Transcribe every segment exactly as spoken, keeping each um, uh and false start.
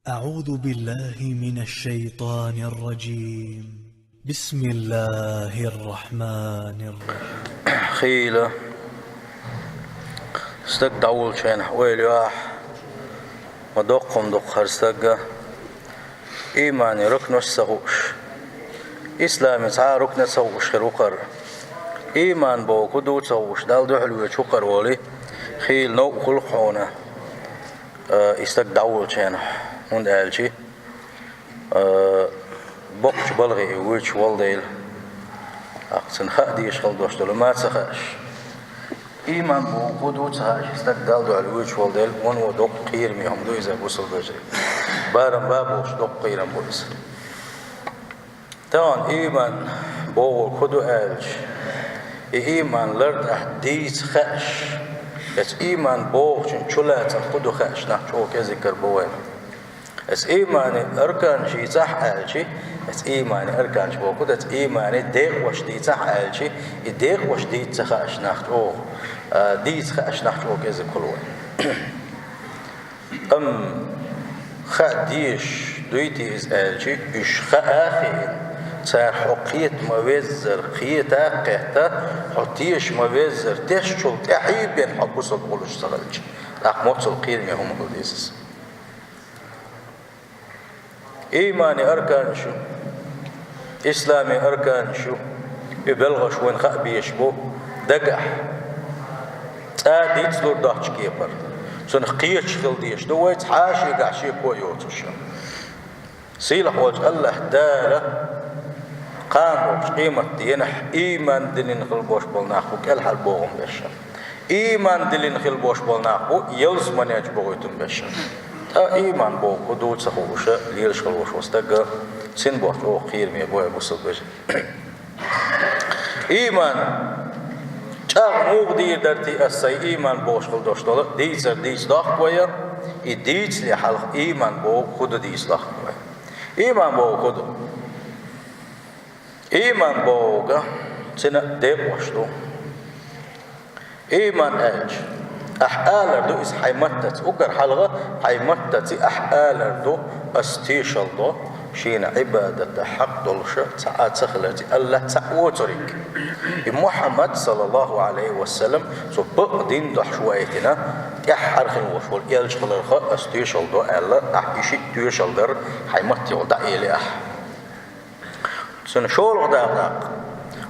أعوذ بالله من الشيطان الرجيم. بسم الله الرحمن الرحيم. Хийла. Стаг дӀаволча хенахь ойла йо ахь, ма доккха хӀума ду-кх хӀара стаг, ийманан рукнаш ца хууш, исламан цхьа а рукн ца хууш хир ву-кх хӀара. Ийман боху хӀун ду ца хууш, Далла дуьхьал воьдуш ву-кх хӀара волий, хийла новкъа хуьлу-кх хьуна, э, и стаг дӀаволча хенахь, хӀунда аьлча, э, боккхачу балхе и воьдуш волу дела, тӀаккха цунна хаа дезаш хила долуш долу ма ца хаьаш. Ийман боху хӀун ду ца хаьаш, и стаг Далла дуьхьал воьдуш волу дела, вон вон доккха кхераме хӀума ду иза, бусалба вежарий. Барам бан бохуш доккха кхерам бу иза. Тахана ийман бохург хӀун ду аьлча, и ийман лард ахь дийца хаьаш, эцу ийман бохучун чулацам хӀун ду хаьаш нах чӀогӀа кӀезиг-кара бу вайна. Эцу ийманан арканаш дийцахь аьлча, эцу ийманан арканаш боху, эцу ийманан декъош дийцахь аьлча, и декъош дийца ца хаьаш нах чӀогӀа, а, дийца хаьаш нах чӀогӀа кӀезиг хуьлу вайна. Амма хаа дезаш дуй те иза аьлча, уьш хаа а хиъна, цара хьо кхета ма-веззара кхета а кхетта, хьо теша ма-веззара тешначул тӀаьхьа бен хьо бусалба хуьлуш ца хилча, тӀаккха моццул кхераме хӀума хила деза иза. Ийманан арканаш ю, исламан арканаш ю, и белхаш вайна хаа безаш бу дагахь. ЦӀа дицлур доцчу кепара, цунах кхеташ хила дезаш ду вай, цхьа а шегахь шеко йоцуш. Сийлахь волчу АллахӀ Дала кхана долчу къематдийнахь ийман диллина хила болуш болу нах бу кӀелхьарбохам беш. Ийман диллина хила болуш болу нах бу ялсаманечу бохуьйтун беш. Ткъа ийман боху хӀун ду ца хууш лелаш хила волуш волу стаг, цуьнан бохчу оха кхераме бу вай, бусалба вежарий. Ийман чӀагӀ муха дийр дара те аса сайн ийман бохуш хила долуш долу дийцар дийца дохку вай, и дийцале хьалха ийман боху хӀун ду дийца дохку вай. Ийман боху хӀун ду? Ийман бохург цуьнан декъош ду. Ийман аьлча, ахь алар ду иза хьайн маттаца, уггар хьалха хьайн маттаца ахь алар ду, ас тешалла до, шена Ӏибадат дан хьакъ долуш цхьа а ца хиларца, АллахӀ цхьаъ воцург. И Мухьаммад, саллаллаху Ӏалайхи ва саллам, цо бакъдина дуьхьал ваийтина, тӀаьххьара хила волуш волу элча хиларх ас тешалла до аьлла, ахь и шиъ тоьшалла дар хьайн маттахь дӀаэли ахь. Цуьнан шолгӀа дакъа даккха.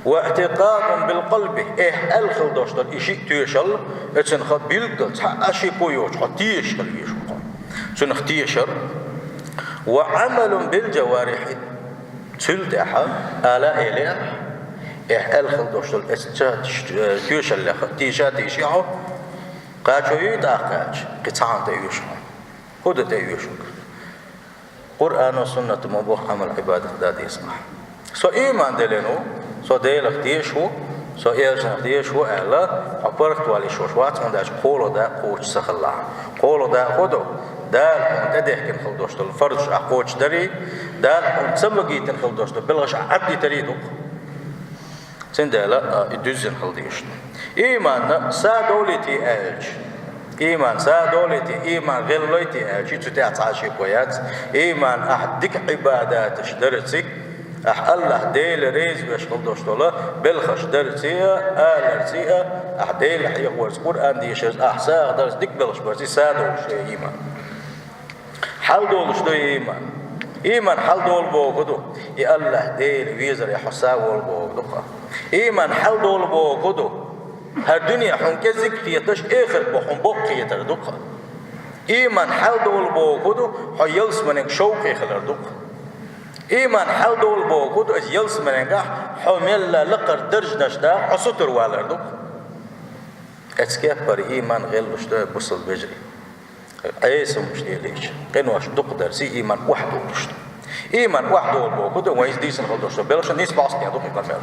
Ва иътикъадун бил къалби, эхь аьлла хила долуш долу и шиъ тоьшалла, оцунах билггал цхьа а шеко йоцуш хьо тешаш хила везаш ву хьо. Цунах тешар. Ва Ӏамалун бил джаварихьи, цуьнан тӀехь ала а эли ахь, эхь аьлла хила долуш долу эцу ца-, тоьшаллех теша а тийши хьо, кхачо юй тӀаккха аьлча, кхин цхьа хӀума тӀе оьшу хьо. ХӀун ду тӀе оьшург? Къуръано, суннато ма боху Ӏамал-Ӏибадат дан деза ахь. Со ийман диллина ву, со Делах тешаш ву, со элчанах тешаш ву аьлла, хьо паргӀатвала йиш йолуш вац, хӀунда аьлча кхоалгӀа дакъа кхочуш ца хилла ахь. КхоалгӀа дакъа хӀун ду? Дала хьуна тӀедехкина хила долуш долу фарзаш ахь кхочушдарий, Дала хьуна ца магийтина хила долуш долу белхаш ахь Ӏаддитарий ду-кх. Цундела, а, и дуьззина хила дезаш ду. Ийманна са долуьйтий аьлча, ийман са долуьйтий, ийман гӀеллойтий аьлча, цу тӀехь цхьа а шеко яц. Ийман ахь дика Ӏибадаташ дарций, ахь АллахӀ Дела реза веш хила долуш долу белхаш дарций а, аларций а, ахь Дела хьехорца, Къуръан дешарца, ахь сагӀа дарца, дика белхаш барций, са долуш ду ийман. Хьал долуш ду ийман. Ийман хьал долу боху ду. И АллахӀ Дела везаре хьо са волу боху ду-кх. Ийман хьал долу боху ду. ХӀара дуьне хьуна кӀезиг хеташ, эхарт бо хьуна боккха хетар ду-кх. Ийман хьал долу боху ду, хьо ялсаманиг шовкъе хилар ду-кх. Ийман хьал долу боху ду, иза ялсаманигахь хьо мелла лакхара даржанаш дахь, хьо сутара валар ду-кх. Эцу кеппара ийман гӀеллуш ду, бусалба вежарий. Ӏеса хӀумаш лелийча, къинош дукха дарций, ийман охьадолуш ду. Ийман охьадолу боху ду, вайн иза дийцина хила долуш ду. Белхан нийса бӀаьстина ду-кх и къамел.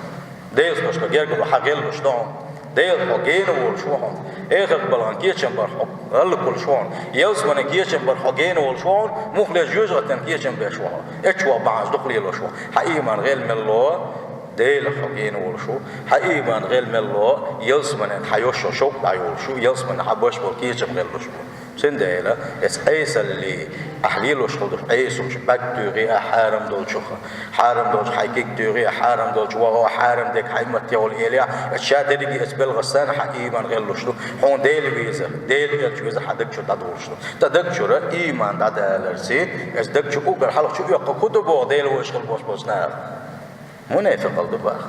Делах долуш ду гергарло хьан гӀеллуш ду хьуна. Дела хьо гена волуш ву хьуна. Эхарт балхан кечам бар хьо гӀаллакхуьлуш ву хьуна. Ялсаманин кечам бар хьо гена волуш ву хьуна. Муххале жоьжахатин кечам беш ву хьо. Эчван бахьанаш дукха лелош ву. Хьан ийман гӀелла мел ло, Делах хьо гена волуш ву. Хьан ийман гӀелла мел ло, ялсаманин хьан йош шовкъ дӀайолуш ву, ялсаманин хьан беш болу кечам гӀеллуш ву. Цундела эцу Ӏесаллий, Ахьа лелош хила долуш Ӏесалуш, бӀаьрг туьйхи а хьарам долчух, хьарам долчу хьайн куьг туьйхи а хьарам долчу вагӀо, хьарам дерг хьайн матте гӀолу эли а, ша дерриге а эца белхаш санна хьан ийман гӀеллуш ду, хьуна Дела веза, Дела элча веза хьан даг чу дӀадолуш ду. Ткъа даг чуьра ийман дӀадаларций, эца даг чу уггар хьалха чу оьккху хӀун ду боху Дела вовшах хила болуш болчу наха? Мунафикъалла ду боху.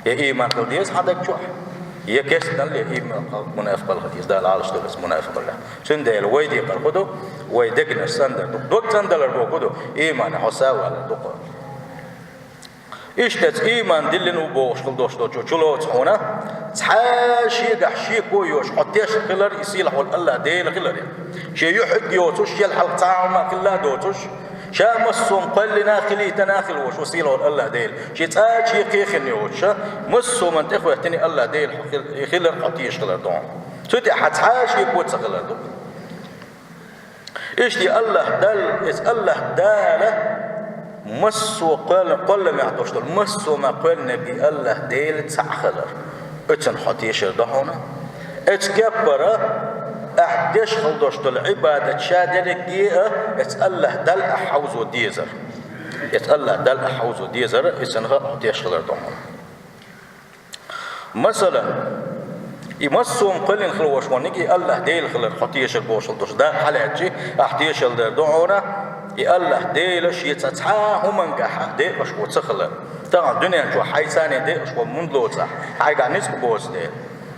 Я ийман хила деза хьан даг чохь, я кестналла, я ийман хила, мунафикъалла хила деза, Дала Ӏалаш долу аса мунафикъалла. Цундела вай декхар хӀун ду, вай дегнаш сандар ду. Дог цӀандалар боху хӀун ду, ийман хьо са валар ду-кх. Иштта эца ийман диллина ву бохуш хила долуш долчу чулоцу хьуна, цхьа шегахь шеко йоцуш хьо тешна хилар, и сийлахь волу Аллах Дела хилар. Шен юьхь а йоцуш, шел хьалха цхьа а хӀума хилла а доцуш, ша массо а кхоьллина а, хилийтина а хила волуш ву сийлахь волу Аллах Дела. Шен цкъа а шеко хин йоцуш, массо а хӀуманна тӀехӀоьттина Аллах Дела хьо хил-, хилар хьо тешаш хилар ду хьуна. Цу тӀехь хьан цхьа а шеко ца хилар ду. Иштта и Аллах Далла, эца Аллах Дала массо а кхоьллина, кхолламехь долуш долу массо а ма кхоьллинарг и Аллах Дела цхьаъ хилар. Оьцун хьо тешар ду хьуна. Эца кеппара ахь деш хила долуш долу Ӏибадат ша дерриге а эца Аллах Далла ахь хьовзо дезар. Эца Аллах Далла ахь хьовзо дезар, эцунах хьо тешаш хилар ду хьуна. Масала, и массо а кхоьллина хила волуш верг и Аллах Дела хилар хьо тешар бохуш хила долуш дакъа хьалаьцчи, ахь тешар дар ду хьуна, и Аллах Дела шен цхьа цхьа а хӀумангахь декъашхо ца хилар. Тахана дуьнен чохь хьайца а декъашхо мунда лоцу ахь, хьайгахь ницкъ боцу дела.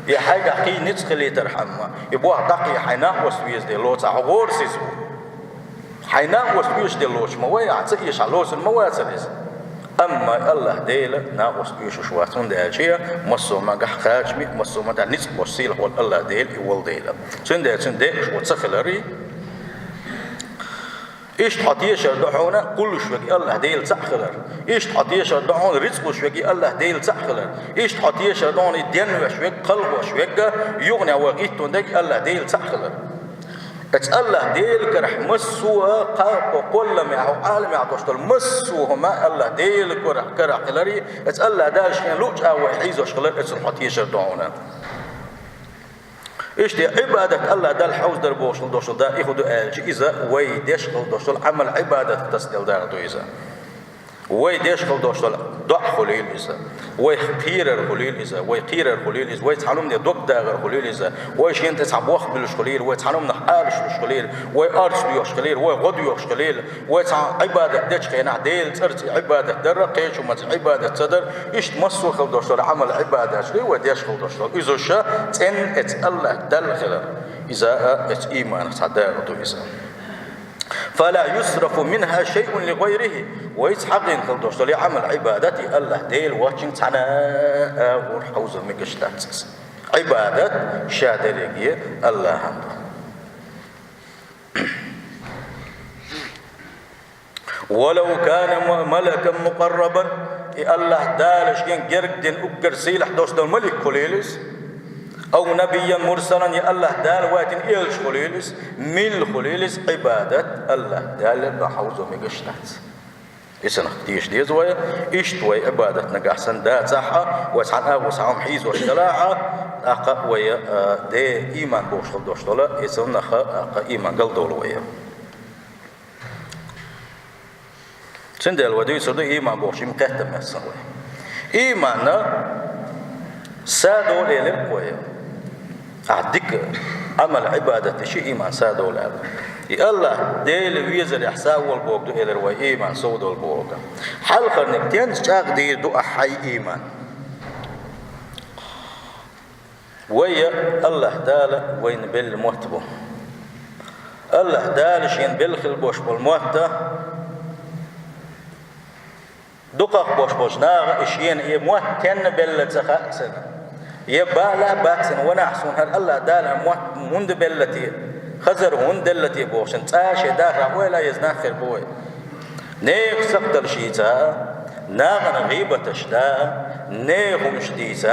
Я хьайгахь кхин ницкъ хилийтархьама, и бохь даккхий хьайн накъост веза дела лоцу ахь, хьо гӀорасиз ву. Хьайн накъост оьшуш дела лоцуш ма вай ахь, ца эшахь лоцур ма вацара иза. Амма Аллах Дела накъост оьшуш вац, хӀунда аьлча массо а магахь кхачаме, массо а магахь ницкъ болуш сийлахь волу Аллах Дела и волу дела. Цундела цуьнан декъашхо ца хилар и. Иштта хьо тешар ду хьуна кхуллуш верг и Аллах Дела цхьаъ хилар. Иштта хьо тешар ду хьуна рицкъ луш верг и Аллах Дела цхьаъ хилар. Иштта хьо тешар ду хьуна и денвеш верг, кхалхош верг, юханехь вай гӀиттон дерг и Аллах Дела цхьаъ хилар. Эца Аллах Дела карахь массо а кхалхо, кхолламехь, Ӏаламехь долуш долу массо а хӀума Аллах Дела карахь, карахь хилар и, эца Аллах Дала шен луъучу агӀор хьийзош хилар, эцунах хьо тешар ду хьуна. Иштта Ӏибадат Аллах Далла хьовзадар бохуш хила долуш долу дакъа и хӀун ду аьлча, иза вай деш хила долуш долу Ӏамал Ӏибадатах тасделла дакъа ду иза. Вай деш хила долуш долу доӀа хуьлийла иза. Вай кхерар хуьлийла иза. Вай кхерар хуьлийла иза. Вай цхьана хӀумане дог дагӀар хуьлийла иза. Вай шена тӀе цхьа бохам буьллуш хуьлийла. Вай цхьана хӀуманах Ӏалаш луш хуьлийла. Вай орца доьхуш хилийла. Вай гӀо доьхуш хилийла. Вай цхьа Ӏибадат дечу хенахь Делан цӀарца и Ӏибадат дарра, кхечу хӀуманца Ӏибадат ца дар. Иштта массо а хила долуш долу Ӏамал Ӏибадаташ ду вай деш хила долуш долу. Иза ша цӀенна эца Аллах Далла хилар. Иза а эца ийманах цхьа дакъа ду иза. «Фала юсрафу минха шайъун ли гӀайрихи». Вайца хьакъ хила долуш долу и Ӏамал Ӏибадат и Аллах Дела воцчуьнга цхьана а агӀор хьовзо мегаш дац иза. Ӏибадат ша дерриге Аллахьан ду. «Валав кана ма-, малакан мукъаррабан», и Аллах Дала шен герга дина уггар сийлахь долуш долу малик хуьлийла иза, «ав набиян мурсалан», я Аллах Дала вайтина элча хуьлийла иза, милла хуьлийла иза, Ӏибадат Аллах Далла ма хьовзо мегаш дац. Исанах теша деза вай, иштта вай Ӏибадат нагахь санна дацахь а, вай цхьана агӀор цхьа хӀума хьийзош делахь а, тӀаккха вай, а, де ийман бохуш хила долуш долу, и цунах а, тӀаккха ийман галдолу вай. Цундела вай дуьйцур ду, ийман бохуш, и ма кхетта месан вай. Ийманна са долу элира вай. Ахь дика Ӏамал, Ӏибадат дичи ийман са долу аьлла. И Аллах Дела везарехь са волу боху ду элира вай, ийман сов долу боху. Хьалхарниг тенца чӀагӀдийр ду ахь хьайн ийман? Вай Аллах Дала вайна белла мотт бу. Аллах Дала шена белла хила бош болу мотта дукхах бош болчу наха и шена и мотт тенна белла ца хаьа царна. Я бала а бац царна, ванахь суна хӀара Аллах Дала мотт хӀунда белла те, хазар хӀунда делла те бохуш, цкъа шен дахарахь ойла еза нах хир бу вай. Нехан сакхталш йийца а, нахана гӀийбаташ да а, нехан хӀумаш дийца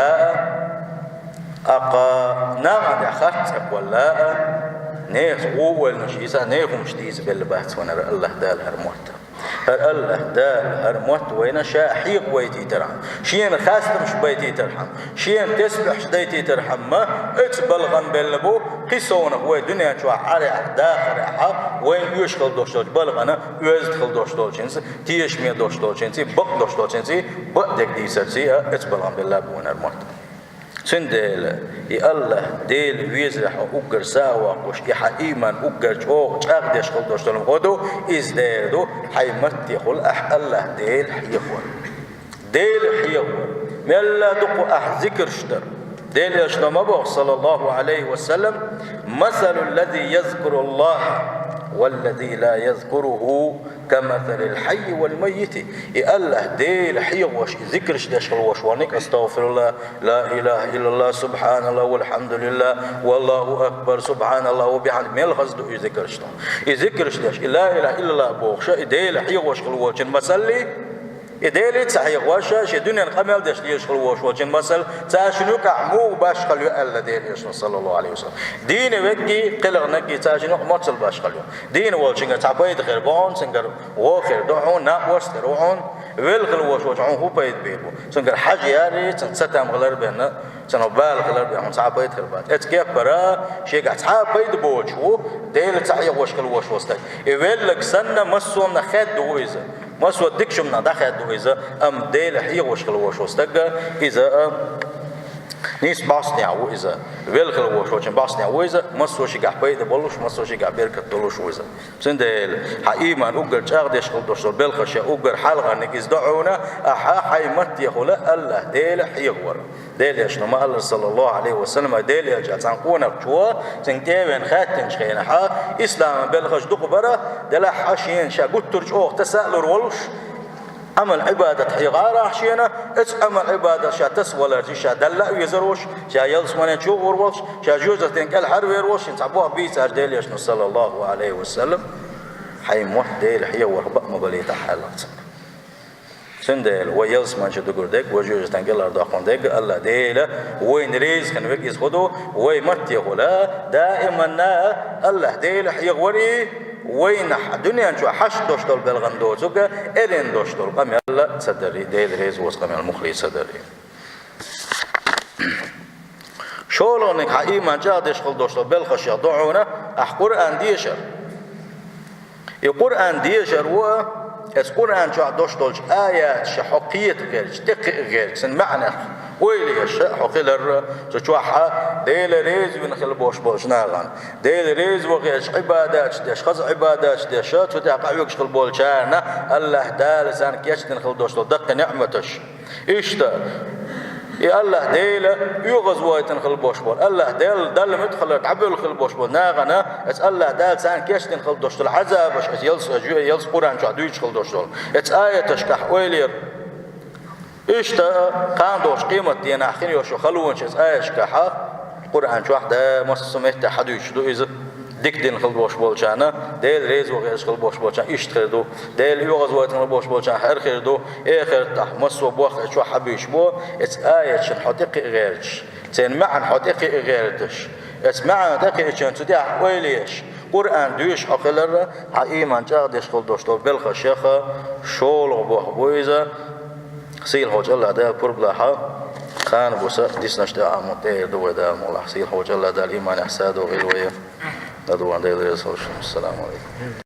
а, аккха нахана тӀехь харц цӀе кхолла а, нехан гӀо ойланаш йийца а, нехан хӀумаш дийца белла бац вайна хӀара Аллах Дала хӀара мотт. ХӀара Аллах Дала хӀара мотт вайна ша хьекъа вайтийтархьама, шена хастамаш байтийтархьама, шена тесбихьаш дайтийтархьама, оцу балхана белла бу, Кхин совнах вай дуьнен чохь Ӏарехь, дахарехь, вайна оьшуш хила долуш долчу балхана оьзда хила долуш долчуьнца, тешаме долуш долчуьнца, бакъ долуш долчуьнца, бакъдерг дийцарца а, оцу балхана белла бу вайнара мотт. Цундела и АллахӀ Дела везарехь хьо уггар са а воккхуш, и хьан ийман уггар чӀогӀа чӀагӀдеш хила долуш долу хӀун ду, иза дера ду, хьайн маттехула ахь АллахӀ Дела хьехор. Дела хьехор. Мелла дукха ахь зикарш дар. Делан Элчано ма боху, саллаллаху Ӏалайхи ва саллам: «Масалу ллази язкуру Аллаха валлази ла язкуруху камасалил хьаййи вал маййити». И АллахӀ Дела хьехош, и зикарш деш хила волуш верг, астагӀфируллах, ла илаха иллаллах, субхьаналлах, валхьамдулиллах, валлаху акбар, субхьаналлах, ва бихьамди, мел хаза ду и зикарш ду. И зикарш деш, и ла илаха иллаллах бохуша, и Дела хьехош хила волчун масаллий, и Дела ца хьехоша, шен дуьненан къамел деш лелаш хила волуш волчун масал, цаьршинна юкъахь муха башхалла ю аьлла Делан Элчано, саллаллаху Ӏалайхи ва саллам. Дийна верг а, кхелхинарг а, цаьршинна юкъахь мацалла башхалла ю. Дийна волчуьнгара цхьа пайда хир бу хьуна, цуьнгара вон хир ду хьуна, накъост хир ву хьуна, велла хила волуш волчу хьуна хӀун пайда бийр бу? Цуьнгара хьажа яр, цуьнца сатам хилар бен, цуьнан бала хилар бен хьуна цхьа а пайда хир бац. Оцу кеппара шегахь цхьа а пайда боцуш ву Дела ца хьехош хила волуш волу стаг. И велларг санна, массо а хадда ву иза. Массо а дикачу хӀуманах дӀахадда ву иза, амма Дела хьехош хила волуш волу стаг, иза, а, нийса бӀостанехь ву иза. Велла хила волуш волчун бӀостанехь ву иза, массо а шегахь пайда болуш, массо а шегахь беркат долуш ву иза. Цундела хьан ийман уггар чӀагӀдеш хила долуш долу белхаш, уггар хьалхарниг иза ду хьуна, ахьа хьайн маттехула АллахӀ Дела хьехор. Делан Элчано ма-аллара, саллаллаху Ӏалайхи ва саллам, Делан Элча цхьана къонахчо, цуьнга тӀе а веана хаьттинчу хенахь, исламан белхаш дукха бара, делахь а шена ша гуттар а чӀогӀа таса а лур волуш, Ӏамал-Ӏибадат хьехарехь шена, оцу Ӏамал-Ӏибадат ша таса валарца ша Далла а везар волуш, ша ялсаманин чу а гӀур волуш, ша жоьжахатин кӀел хьарвер волуш, шена цхьа боху бийцарш Делан Элчано, саллаллаху Ӏалайхи ва саллам, хьайн мотт Дела хьехорх бакъ ма балийтахь аьлла цунна. Цундела вай ялсаманин чу дугур дерг, вай жоьжахатин кӀелхьардоккхун дерг, АллахӀ Дела вайна реза хин верг иза хӀун ду, вай маттехула даиманна АллахӀ Дела хьехор и, вайна дуьнен чохь хьашт долуш долу белхан доцург а, эрна долуш долу къамел а ца дарий, Дела реза воцу къамел муххале ца дарий. ШолгӀаниг хьан ийман чӀагӀдеш хила долуш долу белхашех ду хьуна ахь Къуръан дешар. И Къуръан дешар ву, оцу Къуръан чохь долуш долчу аяташа хьо кхета гӀерташ, тӀекхиа гӀерташ, цуьнан маьӀнех ойла еш хьо хилар, цу чохь Дела реза вина хила бош болчу нахана, Дела реза ван гӀерташ, Ӏибадаташ деш, хаза Ӏибадаташ деш, цу тӀехь къахьоьгуш хила болчарна АллахӀ Дала царна кечдина хила долуш долу даккхий неӀматаш. Иштта, и АллахӀ Дела оьгӀазвойтина хила бош болу, АллахӀ Дела, Далла муьтӀахь хилар дӀабевлла хила бош болу нахана, оцу АллахӀ Дала царна кечдина хила долуш долу Ӏазабаш, оцу ялс-, оцу ялс Къуръан чохь дуьйцуш хила долуш долу. Оцу аяташкахь ойла яр. Иштта, кхана долчу къематдийнахь хин йолуш йолу халонаш оцу аяташкахь, Къуръан чохь да, массо а меттехь хьадуьйцуш ду иза. Дика дина хила бош болчарна, Дела реза ван гӀерташ хила бош болчарна иштта хир ду, Дела оьгӀазвойтина хила бош болчарна хӀара хир ду, эхартахь массо а бохк чохь хьабуьйцуш бу, оцу аяташна хьо тӀекхиа гӀерташ, церан маьӀна хьо тӀекхиа гӀерташ, оцу маьӀна тӀекхиачунна цу тӀехь ойла еш, Къуръан доьшуш хьо хилар, хьан ийман чӀагӀдеш хила долуш долу белхашех шолгӀа бохам бу иза, сийлахьчу АллахӀ Дала пурба лахь, кхана буса диснарш тӀе а ма тӀера ду вай Дала мукъ лахь. Сийлахьчу АллахӀ Дала ийманехь садо гӀийла вай. ЛадугӀан Дела реза хуьлда шуна. Ассаламу Ӏалайкум.